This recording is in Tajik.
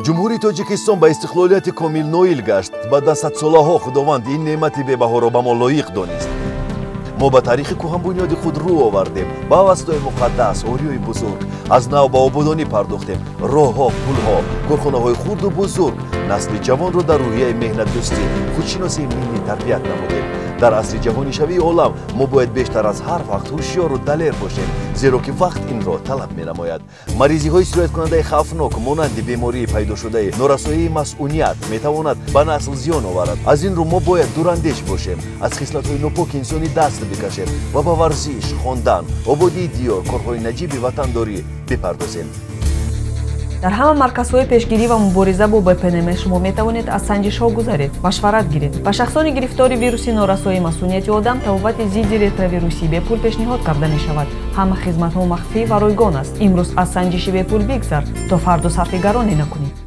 Ҷумҳурии Тоҷикистон ба истиқлолияти комил ноил гашт. Баъд аз садсолаҳо Худованд ин неъмати бебаҳоро ба мо лоиқ донист. Мо ба таърихи кӯҳанбунёди худ рӯ овардем, ба Авастои муқаддас, Ориёи бузург. Аз нав ба ободонӣ пардохтем. Роҳҳо, пулҳо, корхонаҳои хурду бузург. Насли ҷавонро дар рӯҳияи меҳнатдӯстӣ, худшиносии миллӣ тарбият намудем. Дар асри ҷаҳонишавии олам мо бояд бештар аз ҳар вақт ҳушёру далер бошем, зеро ки вақт инро талаб менамояд. Маризиҳои сирояткунандаи хавфнок, монанди бемории пайдошудаи норасоии масъуният, метавонад ба насл зиён оварад. Аз ин рӯ мо бояд дурандеш бошем, аз хислатҳои нопоки инсонӣ даст бикашем ва ба варзиш, хондан, ободии диёр, корҳои наҷиби ватандорӣ бипардозем. Дар ҳама марказҳои пешгирӣ ва мубориза бо БПНМ шумо метавонед аз санҷишҳо гузаред, машварат гиред. Ба шахсони гирифтори вируси норасоии масунияти одам табобати зидди ретровирусӣ бепул пешниҳод карда мешавад. Ҳама хизматҳо махфӣ ва ройгон аст. Имрӯз аз санҷиши бепул бигзар, то фардо сарфи гароне накунӣ.